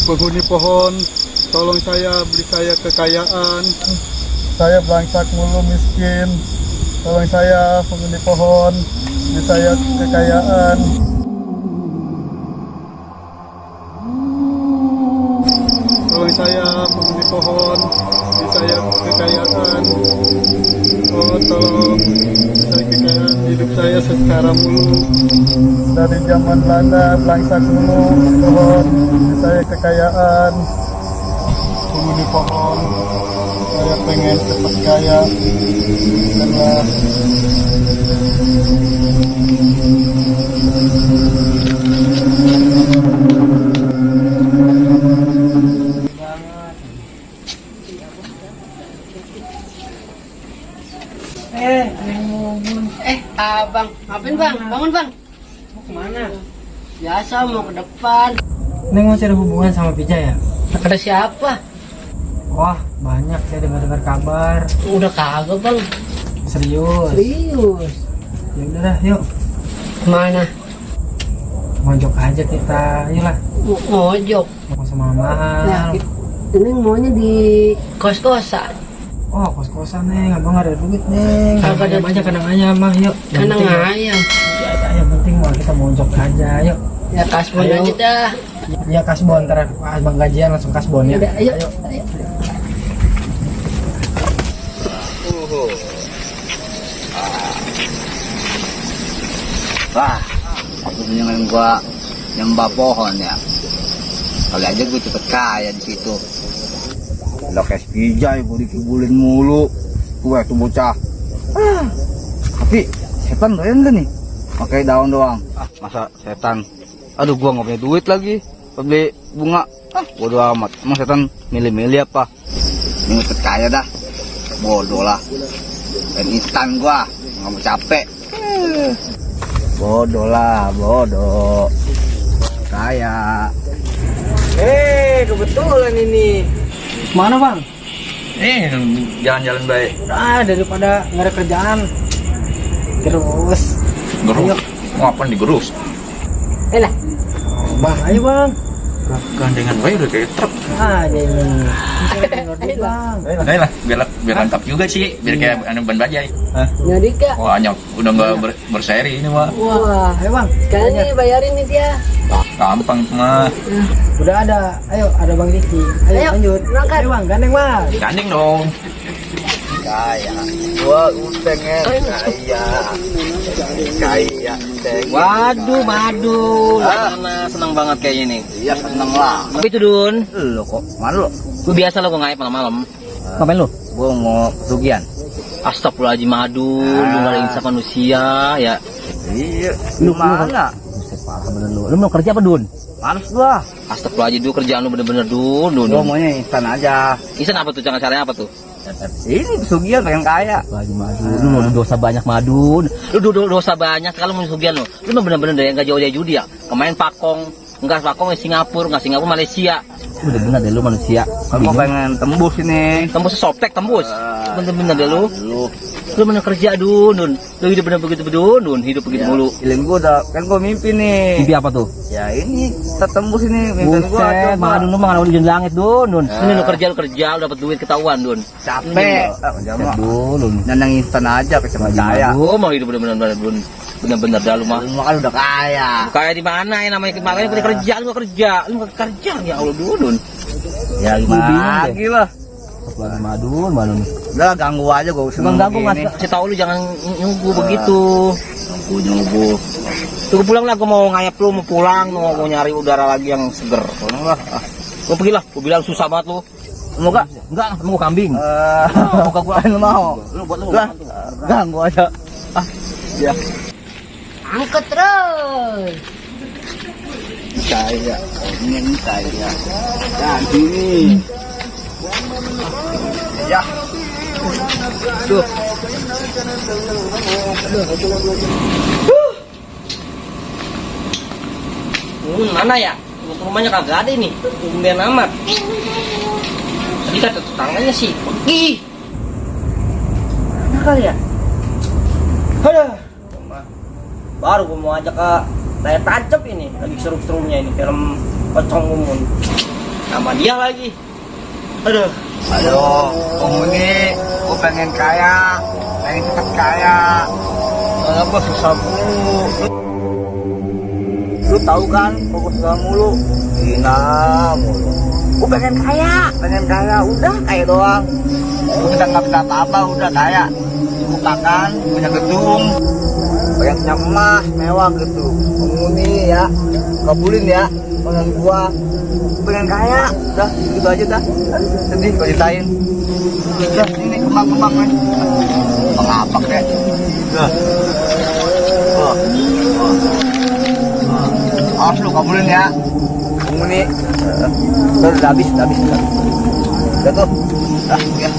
penghuni pohon, tolong saya, beri saya kekayaan. Saya belangsak mulu miskin. Tolong saya, penghuni pohon, beri saya kekayaan. Tolong saya, penghuni pohon, beri saya kekayaan. Oh, tolong beri saya kekayaan. Hidup saya sekarang mulu. Dari zaman Belanda, belangsak mulu pohon, beri saya kekayaan. Penghuni pohon, saya pengen cepat kaya. Karena Abang, ngapain bang? Bangun bang. Mau kemana? Biasa mau ke depan. Neng masih ada hubungan sama Pija ya? Ada siapa? Wah banyak, saya dengar kabar. Udah kagak bang. Serius? Serius. Ya udah dah, yuk. Kemana? Mojok aja kita, ayolah. Mojok. Mau sama mahal. Nah, ini maunya di kos-kosan. Oh kos-kosan Neng, abang ada duit Neng. Kagak ada. Aja kanang ayam mah, yuk. Kanang ayam. Ya, yang penting mah kita mojok aja, yuk. Ya kasbon Ayo. aja dah. Ya kasbon, ntar abang gajian langsung kasbon ya. Udah, ayo. Wah, aku dengan gua nyembah pohon ya. Kali aja gue cepet kaya di situ. Lokes Pijay gue dikibulin mulu. Gue tuh bocah. Tapi setan doyan gak nih? Pakai daun doang. Masa setan? Aduh, gua nggak punya duit lagi. Beli bunga. Bodoh amat. Emang setan milih-milih apa? Ini cepet kaya dah. Bodoh lah. Dan instan gua nggak mau capek. Bodoh lah, bodoh. Kaya. Kebetulan ini. Mana bang? Jalan-jalan baik. Udah, daripada nggak ada kerjaan. Terus. Gerus. Mau apa digerus? Elah. Bang, ayo bang. Gandengan baik udah kayak truk. Ada ini. Bang. Ayolah, biar lengkap juga sih, biar kayak ban bajai. Nyodika. Wah, anyok, udah nggak berseri ini mah. Wah, Ayo bang. sekarang ini bayarin nih dia. Gampang itu mah. Udah ada. Ayo, ada Bang Diki. Ayo, Ayo, lanjut. berangkat. Ayo bang, gandeng bang. Gandeng dong. Kaya. Gua pengen kaya. Kaya. Waduh, madu. Mana senang banget kayaknya nih. Iya, seneng lah. Tapi itu Dun, Lo kok? Mana lo? lu biasa lo ngayap malam-malam. Ngapain lu? Gua mau pesugihan. Astagfirullahaladzim, madu, lu gak ada insaf manusia ya. Iya. Lu mana? Buset, parah bener lu. Lu mau kerja apa Dun? Males gua. Astagfirullahaladzim, Dun, kerjaan lu bener-bener Dun. Gua maunya instan aja. Isan apa tuh, caranya apa tuh? Ini pesugihan pengen kaya. Lagi madu, lu mau dosa banyak madu, lu dosa banyak kalau mau sugihan lu mah bener-bener dari yang gak jauh dari judi ya. Kemarin Pakong, enggak Pakong di Singapura, enggak Singapura Malaysia. Bener-bener deh lu manusia. Gua pengen tembus ini. Tembus soptek tembus. Bener-bener deh lu. Lu Lu bener kerja Dun. Lu hidup bener begitu Dun, hidup begitu mulu. Ilin gua udah kan gua mimpi nih. Mimpi apa tuh? Ya ini tertembus ini mimpi gua. Buset, madu lu mah di langit Dun. Ini lu kerja, lu dapat duit ketahuan Dun. Capek. Dun. Dan yang instan aja kecepatan kaya. Gua mau hidup bener-bener Dun. Bener-bener dah lu mah. Lu kan udah kaya. Kayak di mana ya namanya kemarin kerja, lu gak kerja ya Allah Dun. Ya gimana lagi lah. Lagi madun. Udah ganggu aja gua Bang ganggu ngasih kasih tahu lu jangan nyubu begitu. Nyubu. Tunggu pulang lah, gua mau ngayap lu, mau pulang, mau nyari udara lagi yang seger. Pulang lah. Gua pergi lah, gua bilang susah banget lu. Mau gak? Enggak, mau kambing. Buka gua lu mau. Lu buat lu. Lah, ganggu aja. Ya. Angkat terus. Kaya, ini kaya. Nah, gini. Ya. Tuh. Mana ya? Rumahnya kagak ada ini. Tumben amat. Tadi kata tetangganya sih pergi. Mana kali ya? Aduh. Baru gua mau ajak ke layar tancap ini. Lagi seru-serunya ini film Pocong Mumun. sama dia lagi. Aduh. Aduh, penghuni, gue pengen kaya, pengen cepet kaya. Apa susah mulu? Lu tahu kan, pokok susah mulu. Gila mulu. Gue pengen kaya, udah kaya doang. Gue kita nggak minta apa-apa, udah kaya. Cukup makan, punya gedung, punya emas, mewah gitu. Penghuni ya, kabulin ya, pengen gua. Pengen kaya, udah gitu aja dah. Sedih kalau ditain. Udah ini kembang-kembang kan. Pengapak deh. Udah. Awas lu kabulin ya. Penghuni. Udah habis. Udah tuh. Dah ya.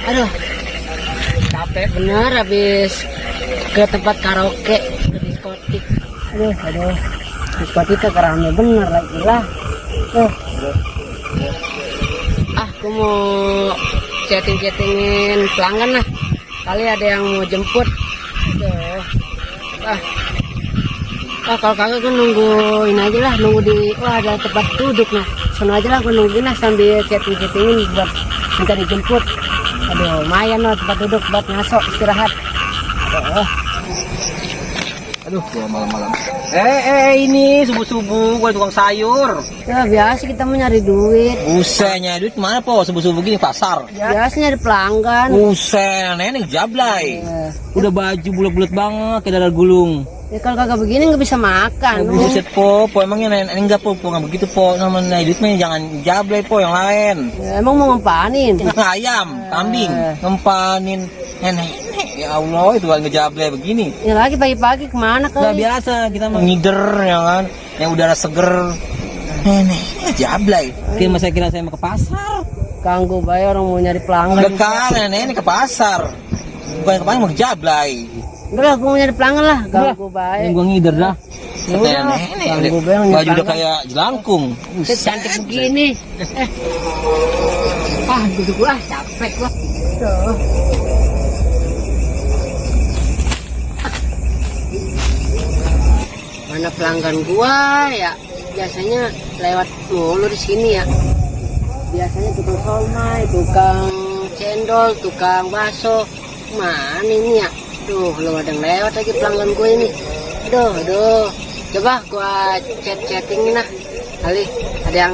Aduh, capek bener habis ke tempat karaoke, ke diskotik. Aduh, diskotik tuh rame bener lagi lah. Aku mau chatting-chattingin pelanggan lah. Kali ada yang mau jemput. Kalau kagak gue nungguin aja lah, nunggu di, ada tempat duduk nah. Sono aja lah gue nungguin lah sambil chatting-chattingin buat minta dijemput. Aduh, lumayan loh tempat duduk buat ngasok istirahat. Aduh, gua malam-malam. Ini subuh-subuh gua tukang sayur. Ya biasa kita mau nyari duit. Buset, nyari duit mana po? Subuh-subuh gini pasar. Biasa nyari pelanggan. Buset, nenek jablay. Udah baju bulat-bulat banget kayak dadar gulung. Ya kalau kagak begini nggak bisa makan. Buset po, emangnya nenek enggak po, nggak begitu po. Namanya duit mah jangan jablay po, yang lain. Ya, emang mau ngempanin? Ayam, kambing, ngempanin nenek. Ya Allah, itu kan ngejablay begini. Ya lagi pagi-pagi kemana kali? Udah biasa kita mah ngider ya kan, yang udara seger. Nenek, jablay. Kira kira saya mau ke pasar. Ganggu bayar orang mau nyari pelanggan. Dekat nenek ke pasar. Bukan ke pasar mau ke jablay. Udah lah, gue mau nyari pelanggan lah. Ganggu bayar. Yang gua ngider dah. Ya udah, ganggu bayar. Baju udah kayak jelangkung. Cantik begini. Duduk lah, capek gua. Tuh. Mana pelanggan gua ya? Biasanya lewat mulu di sini ya. Biasanya tukang somai, tukang cendol, tukang bakso. Mana ini ya? Duh, belum ada yang lewat lagi pelanggan gue ini. Duh. Coba gua chattingin lah. Kali ada yang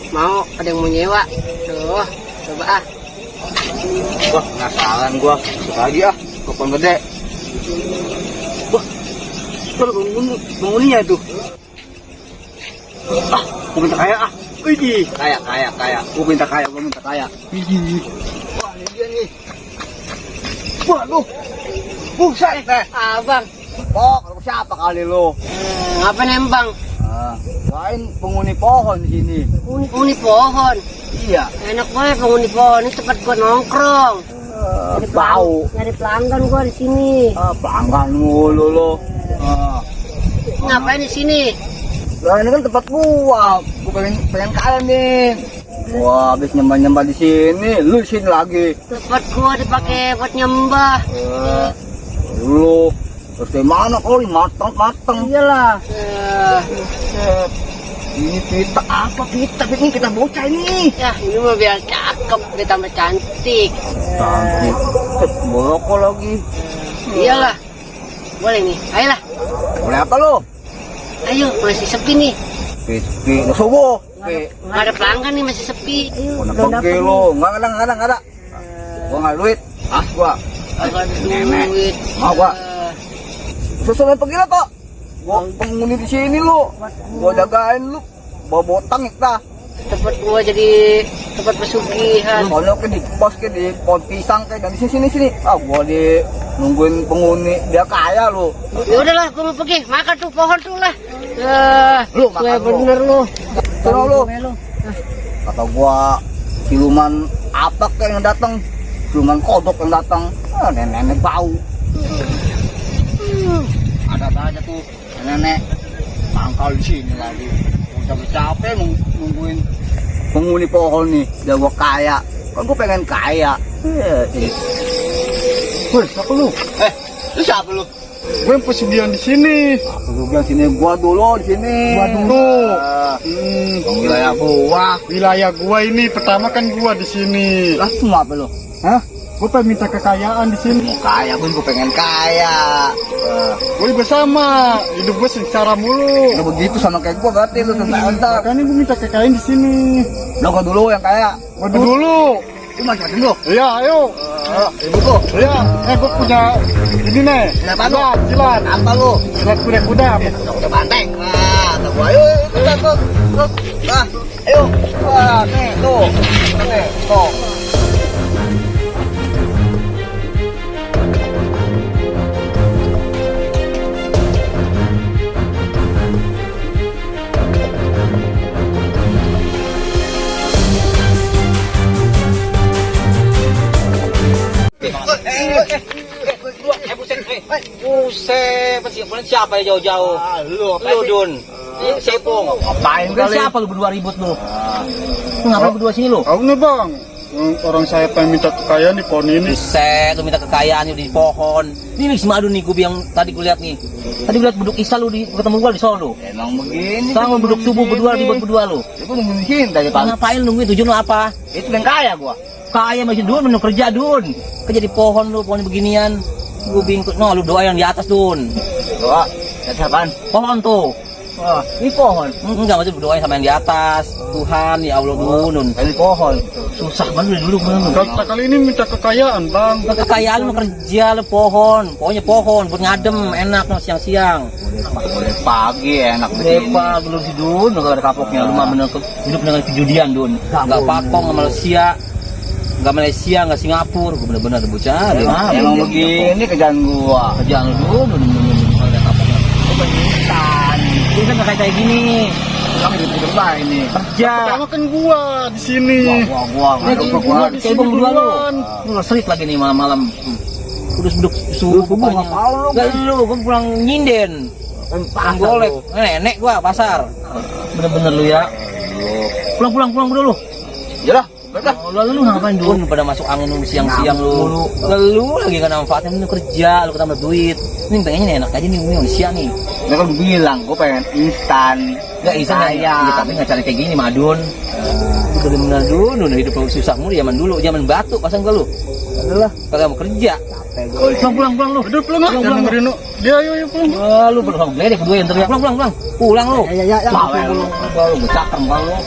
mau, ada yang mau nyewa. Duh, coba ah. Wah, penasaran gua. Lagi ah, kupon gede. Wah, penghuninya tuh. Gua minta kaya ah. Wih, kaya. Gua minta kaya. Wih. Wah, ini dia nih. Waduh. Buset deh. Abang. Kalau siapa kali lo? Apa nembang? Lain penghuni pohon di sini. Penghuni pohon. Iya. Enak banget penghuni pohon. Ini tempat gua nongkrong. Bau. Nyari pelanggan gua di sini. Pelanggan mulu lo. Ngapain di sini? Lah ini kan tempat gua pengen kaya nih. Wah, habis nyembah di sini, lu di sini lagi. Tempat gua dipakai buat nyembah. Lu terus dari mana kau matang? Iyalah. Ini kita bocah ini. Ya, ini mah biar cakep, biar tambah cantik. Cantik. Boloko lagi. Iyalah. Boleh nih. Ayolah. Boleh apa lo? Ayo, masih sepi nih. Sepi, subuh. Nggak ada pelanggan nih, masih sepi. Ayo, Mana pergi lo? Nggak ada. Gua nggak duit. Gua. Agak duit. Mau gua. Susul pergi lo kok. Gua penghuni di sini lo. Gua jagain lu. Bawa botang kita. Tempat gua jadi tempat pesugihan. Soalnya ke di pos ke di pohon pisang kayak dari sini. Gua di nungguin penghuni dia kaya lo. Ya udahlah, gua mau pergi. Makan tuh pohon tuh lah. Lu makan bener lu. Sono lu. Kata gua siluman apa kayak yang datang? Siluman kodok yang datang. Nenek bau. Ada aja tuh nenek mangkal di sini lagi. capek-capek nungguin penghuni pohon nih, udah gua kaya. Kan gua pengen kaya. Woi, siapa lu? Lu siapa lu? Gue yang pesugihan di sini. Aku bilang sini, gua dulu di sini. Gua dulu. Wilayah gua. Wilayah gua ini pertama kan gua di sini. Lah semua apa lu? Hah? Gua pengen minta kekayaan di sini. Mau kaya pun gua pengen kaya. Gue juga sama. Hidup gue sengsara mulu. Udah begitu sama kayak gua berarti lu tentang. Makanya gue minta kekayaan di sini. Lo gua dulu yang kaya. Gua dulu. Lu macam-macam lu. Iya, ayo. Ibu gua. Iya, gue punya ini nih. Kenapa lu? Silat. Apa lu? Silat kuda-kuda. Udah banteng. Nah, gua ayo terus. Nah, ayo. Wah, nih tuh. Nih, tuh. Buset, siapa yang jauh-jauh? Lu Dun, Sepong. Ngapain Bukan kali? siapa lu berdua ribut lu? Lu ngapain berdua sini lu? Aku nih bang. Orang saya pengen minta kekayaan di pohon ini. Buset, lu minta kekayaan di pohon. Ini si Madu nih, gue yang tadi gue lihat nih. Tadi gue lihat beduk Isa lu ketemu gue di Solo. Emang begini. Sekarang lu beduk subuh berdua ribut berdua lu. Itu nungguin sini tadi Lu ngapain nungguin tujuan lu apa? Itu yang kaya gua. Kaya masih Dun, menung kerja Dun. Kerja di pohon lu, pohon beginian. Gue bingung, no lu doa yang di atas Dun. Doa. Kata apaan? Pohon tuh. Wah, ini pohon. Enggak, maksudnya berdoa sama yang di atas. Tuhan, ya Allah Dun. Ini pohon. Susah banget dulu bener. Kali ini minta kekayaan bang. Kekayaan lu kerja lu pohon. Pokoknya pohon buat ngadem enak no, siang-siang. Boleh pagi enak begini. Lepa belum si Dun, enggak ada kapoknya. Lu mah bener hidup dengan kejudian Dun. Enggak pakong enggak Malaysia, enggak Singapura. Gue bener-bener bocah. Emang begini kerjaan gua. Kerjaan lu Dun, bener-bener ada kapoknya. Penyitaan. Ini kan enggak kayak gini. Kamu hidup berubah ini. Kerja. Pertama kan gua di sini. Gua. Gua di sini Cebong dua lu. duluan. Lu serit lagi nih malam-malam. Udah beduk subuh pokoknya. Enggak lu, gua pulang nyinden. Golek. Nenek gua pasar. Bener-bener lu ya. Pulang dulu. Yalah, baiklah. Lalu lu ngapain dulu pada masuk angin lu siang-siang lu. Lalu lagi kan manfaatin lu kerja, lu ketambah duit. Ini pengennya nih enak aja nih siang nih. Mereka udah bilang gua pengen instan. Enggak bisa ya, tapi enggak cari kayak gini Madun. Lu bener-bener dulu hidup lu susah mulu zaman batu pasang gua lu. Adalah kagak mau kerja. Pulang lu. Udah pulang ah. Jangan dengerin lu. Dia ayo pulang. Wah, lu bener-bener gede berdua yang teriak pulang. Pulang lu. Ya. Lu becakam lu.